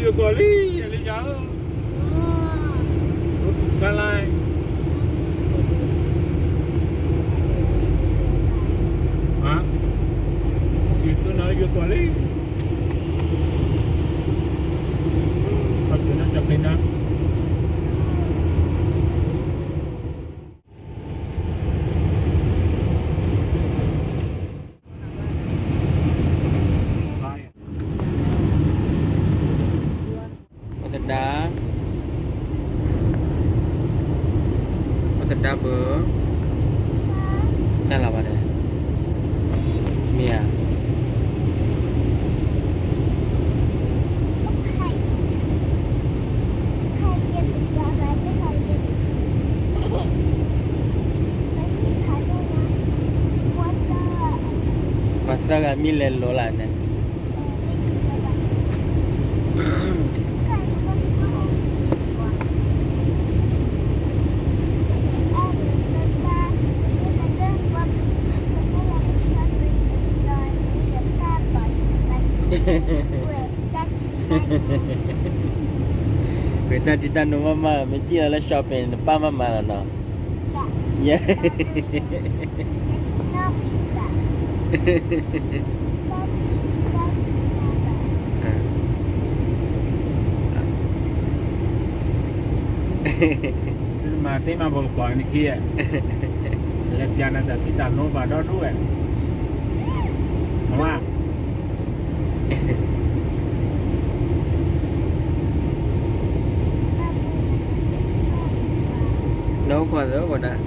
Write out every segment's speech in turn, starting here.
ယိၤကီၢ်လံ, ယလံယၤဧၢ, အိၣ်ထူၣ်ခါလါ, ဟါ, ယသုနၤယိၤကီၢ်လံ, ပှၤကနၣ်တၢ်ဖဲနၤ ပတဒါ, ပတဒါဘၢ, တၢ်လီၤဘၣ်ဒီး, မ့ၢ်ဧါ, ပှၤသၢဂၤမံလဲၤလိၤလၢ်န့ၣ် ဝဲတၢ်ထံၣ်တၢ်နိမးမး မ့ၢ်ကံၣ်လီၤလၢ shopping နပၢ်မးမးလီၤနီၤ, ယဲ မၤသ့မၤဘၣ်ကပီၤနခံ, လဲၤပျးနၤတၢ်ထံၣ်တၢ်နိဘၣ်ဒီဒူၣ်ဝဲ, မ့ၢ် နအိၣ်ခိးသၢဝဲဒၣ်,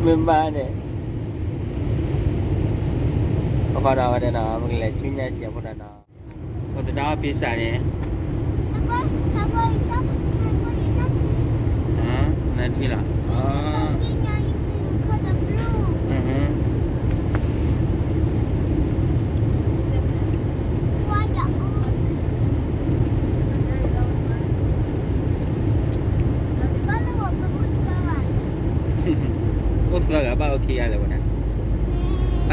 မ့ၢ်ဘၣ်န့ၣ်, ပကဒီးဝဲဒၣ်နီၤ ပကလဲၤဆူညါစဲးဖိဒီးနီၤ, ပတဒါအီၤ pizza န့ၣ်, နထံၣ်လီၤ, အိၣ်သၢဂၤဘၣ်အိၣ်ခံဂၤလၢၤဝဲဒၣ်, ဘ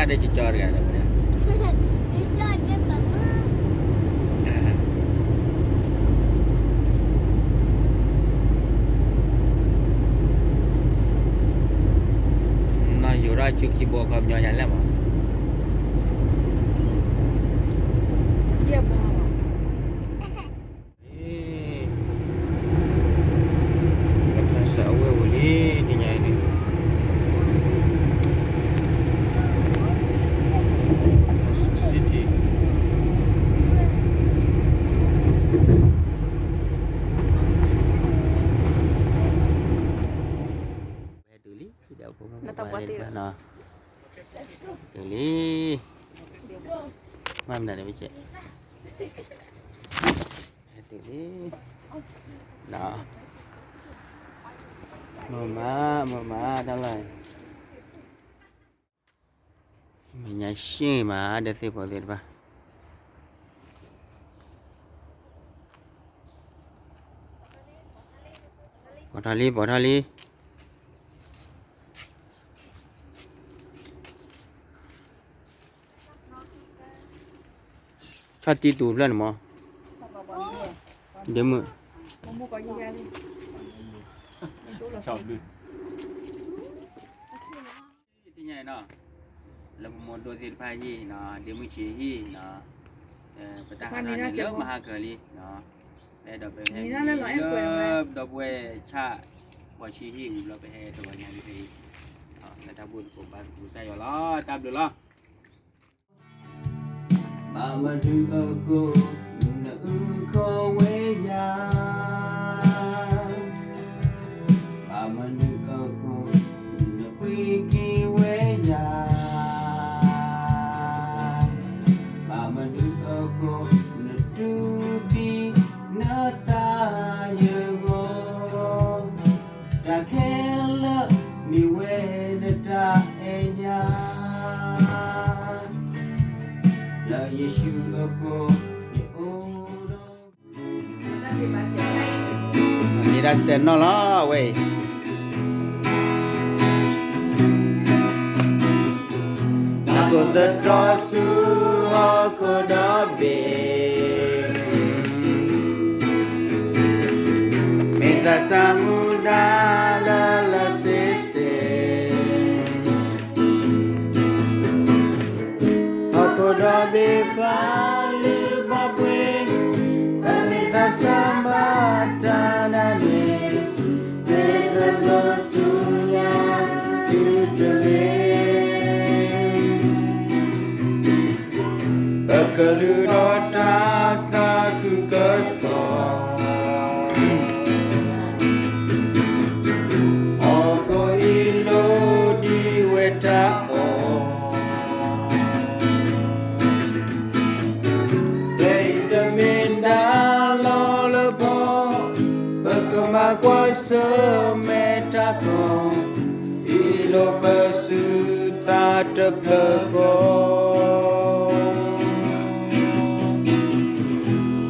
ၣ်ဒီးကၠီကၠီတဂၤလၢၤဝဲဒၣ်, နီၢ်ယိၤထီၣ်ဆူခံဘိခီပညီယၤလဲၣ်မး, ပထါစးအဝဲၢ်ဝံၤလံ, တညါအံၤန့ၣ်, City ဟဲတုၤလံ, ဒီးဖိမုၣ်ဖိခွါသ့ၣ်တဖၣ်နီၤ, တုၤလံ, မ့ၢ်မနုၤန့ၣ် မ့ၢ်ကဲ, ဟဲတုၤလံ, နီၤ, မ့ၢ်မး, မ့ၢ်မး, တၢ်လီၢ်, မဲာ်ညါရှ့မး ဒီးသ့ၣ်ဖိသ့ၣ်တဖၣ်, ပိာ်ထီၣ်လံ ပိာ်ထီၣ်လံ. ဆီၣ်တံၢ်တူာ်ဖျၢၣ်န့ၣ်မး, ဒ့မုၣ်, တညါအံၤနီၤ, လၢပမိၢ်ဒိၣ်သ့ၣ်တဖၣ်ဟံၣ်နီၤ, ဒ့မုၣ်ဆံးဟံၣ်နီၤ, ပတၢ်ဟးထီၣ်န့ၣ်လၢမဟါကၢၤလံ, ပအဲၣ်ဒိးပဟဲလၢ ဒီပုၢ်ဝဲၢ်ဆၣ် ပှၤဆံးဟံၣ်ဝံၤဘျီ ပဟဲတဂီၤညါလံဖဲအံၤ, လၢတၢ်ဘူၣ်သကိးဘါသကိးကစၢ်ယွၤလီၤ. တၢ်ဘျုးလီၤ. ဘၣ်မနုၤအဃိ နအုၣ်ကီၤဝဲယၤ, ဘၣ်မနုၤအဃိ နပှ့ၤက့ၤဝဲယၤ, ဘၣ်မနုၤအဃိ နတူၢ်သံနသးယဂီၢ်, တၢ်ခဲလၢာ်မ့ၢ်ဝဲနတၢ်အဲၣ်ယၤ. တၢ်စဲးနီၣ်လီၤအဝဲအံၤ, တၢ်ကိးသတြီဆူဟီၣ်ခိၣ်ဒီဘ့ၣ်, မ့ၢ်တၢ်ဆူမူဒါလၢလၢဆ့ဆ့ ဟီၣ်ခိၣ်ဒီဘ့ၣ်ပှၤလုၢ်ဘၣ်ပှ့ၤ, ပမ့ၢ်သးစၢ်ဘၣ်တၢ်နာ်န့ၣ်, မ့ၢ်တဘျီဆူညါသုတဂ့ၤ, ပကလုၢ်ဒီးတၢ်သးခုကစီၣ် ဟီၣ်ခိၣ်အံၤလိၣ်ဒံးဝဲတၢ်အီၣ်, ဖဲအံၤတမ့ၢ်ဒၣ်လီၤလၢပီၢ်, ပကမၤကွၢ်ဆၢၣ်မဲာ်တၢ်ကီ, အံၤလိၣ်ပစုသးတဖျၢၣ်ဃီ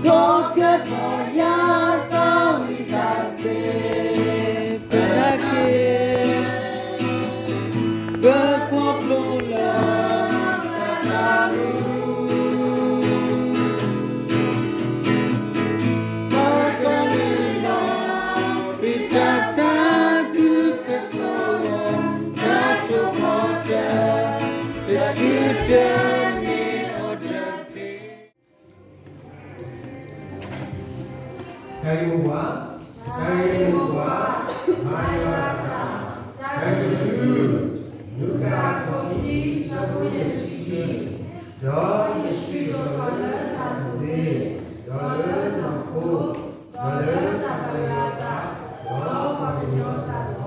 ကီကဲထီၣ်ယၤသးဝံၣ်တၢ်စ့, ပနာ်က့ၤ ပခီဖျိလၢတၢ်သးရူ, ပကလုၢ်လီၤ ခရံာ်တၢ်သးခုကစီၣ်, တၢ်တိာ်ခီၣ်တၢ် ပတုၤတန့ၢ်အီၤတသ့. တၢ်ဂ့ၢ်မိၢ်ပှၢ်, တၢ်ဂ့ၢ်မိၢ်ပှၢ်, မၤယွၤတၢ်, တၢ်ဂ့ၢ်ဆူ လူၤကၣ်အခိၣ်ခံ ဆၢဖိယဲၢ်ဆံခံ, ဒီးယဆှၢထီၣ်လၢတၢ်ကူၣ်သ့, ဒီးလၢနီၢ်ခိ, ဒီးလၢတၢ်ဘၣ်ယွၤအသး, ဒီးပှၤကညီအသးလီၤ.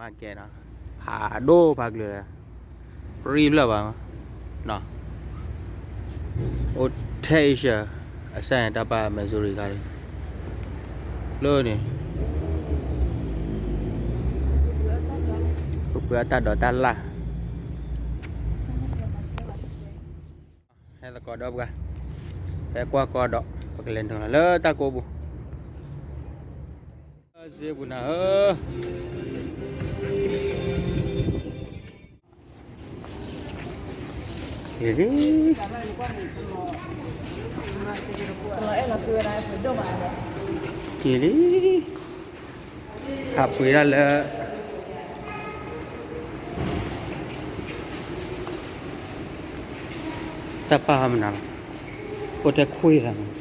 Market နီၤ, ဟးဒိၣ်ဖးကျၢၤ, ပြံဖျၢၣ်ဘၣ်နီၤ, အိၣ်ထဲအ့ရှၢၣ် အစၢ်န့ၣ် တၢ်ပာ် Missouri ခါလံ, လၢန့ၣ် ပပှ့ၤအတၢ်ဒိးတၢ်လၢ် ဟဲသကိးဒီးပှၤ, ဟဲကွၢ်ကီဒီး ပကလဲၤနုာ်လီၤလၢတၢ်ကိးပူၤ, စ့ပူၤနၤဧၢ, က့ၤလံ, က့ၤလံ, ဟးပှ့ၤဒၣ်လၢ တၢ်ပာ်မနုၤလီၤ, အိၣ်ထဲခွ့သးမး,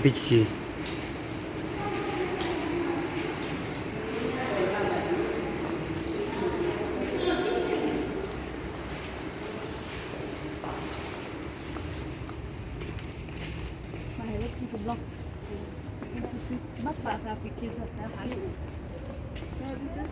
ဘံၣ်ကံ တဘျီ, ဘၣ်ပာ်သးပ့ၤက့ၤစၢၤတၢ်ဟးလံ,